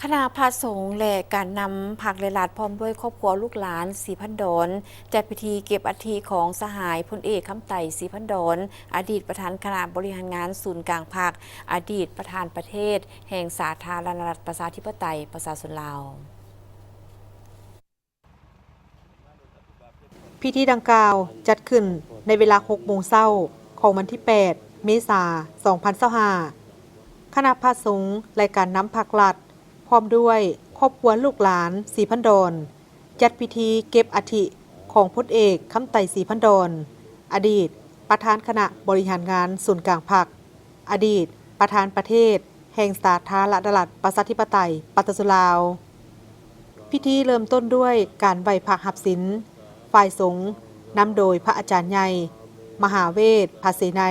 ຄະນະພະສົງ ແລະ ການນຳພັກ ແລະ ລັດ ພ້ອມດ້ວຍຄອບຄົວລູກຫຼານສີພັນດອນ ຈັດພິທີເກັບອັດຖິຂອງສະຫາຍພົນເອກ ຄຳໄຕ ສີພັນດອນ ອະດີດປະທານຄະນະບໍລິຫານງານສູນກາງພັກ, ອະດີດປະທານປະເທດແຫ່ງສາທາລະນະລັດ ປະຊາທິປະໄຕ ປະຊາຊົນລາວ. ພິທີດັ່ງກ່າວຈັດຂຶ້ນໃນເວລາຫົກໂມງເຊົ້າຂອງວັນທີແປດ ເມສາ ສອງພັນຊາວຫ້າ. ຄະນະພະສົງ ແລະ ການນຳພັກລັດ ພ້ອມດ້ວຍຄອບຄົວລູກຫຼານສີພັນດອນ ຈັດພິທີເກັບອັດຖິຂອງພົນເອກ ຄຳໄຕ ສີພັນດອນ ອະດີດປະທານຄະນະບໍລິຫານງານສູນກາງພັກ, ອະດີດປະທານປະເທດແຫ່ງສາທາລະນະລັດ ປະຊາທິປະໄຕ ປະຊາຊົນລາວ. ພິທີເລີ່ມຕົ້ນດ້ວຍການໄຫວ້ພະຮັບສິນ. ຝ່າຍສົງນຳໂດຍພະອາຈານໃຫຍ່ ມະຫາເວດ ພະເສໄນ,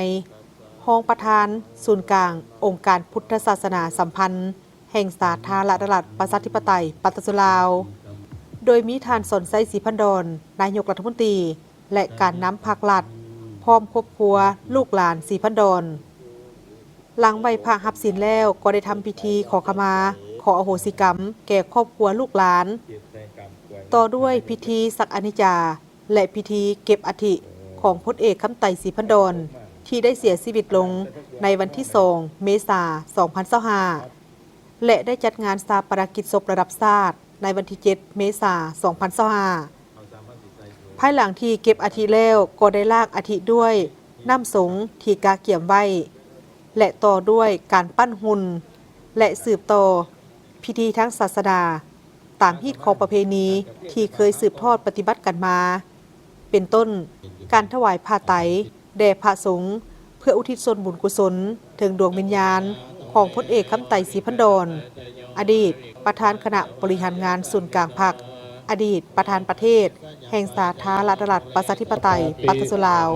ຮອງປະທານສູນກາງອົງການພຸດທະສາສະໜາສຳພັນແຫ່ງສາທາລະນະລັດ ປະຊາທິປະໄຕ ປະຊາຊົນລາວ, ໂດຍມີທ່ານ ສອນໄຊ ສີພັນດອນ ນາຍົກລັດຖະມົນຕີ ແລະ ການນຳພັກລັດ ພ້ອມຄອບຄົວລູກຫຼານສີພັນດອນ. ຫຼັງໄຫວ້ພະຮັບສິນແລ້ວ ກໍໄດ້ທຳພິທີຂໍຂະມາ, ຂໍອະໂຫສິກຳແກ່ຄອບຄົວລູກຫຼານ, ຕໍ່ດ້ວຍພິທີສັກອານິດຈາ ແລະ ພິທີເກັບອັດຖິຂອງພົນເອກ ຄຳໄຕ ສີພັນດອນ ທີ່ໄດ້ເສຍຊີວິດລົງໃນວັນທີສອງ ເມສາ ສອງພັນຊາວຫ້າ ແລະ ໄດ້ຈັດງານຊາປະນະກິດສົບລະດັບຊາດໃນວັນທີເຈັດ ເມສາ ສອງພັນຊາວຫ້າ. ພາຍຫຼັງທີ່ເກັບອັດຖິແລ້ວ ກໍໄດ້ລ້າງອັດຖິດ້ວຍນ້ຳສົງທີ່ກະກຽມໄວ້ ແລະ ຕໍ່ດ້ວຍການປັ້ນຫຸ່ນ ແລະ ສືບຕໍ່ພິທີທາງສາສະໜາ ຕາມຮີດຄອງປະເພນີທີ່ເຄີຍສືບທອດປະຕິບັດກັນມາ, ເປັນຕົ້ນ ການຖວາຍຜ້າໄຕແດ່ພະສົງ ເພື່ອອຸທິດສ່ວນບຸນກຸສົນເຖິງດວງວິນຍານຂອງພົນເອກ ຄຳໄຕ ສີພັນດອນ ອະດີດປະທານຄະນະບໍລິຫານງານສູນກາງພັກ, ອະດີດປະທານປະເທດແຫ່ງສາທາລະນະລັດ ປະຊາທິປະໄຕ ປະຊາຊົນລາວ.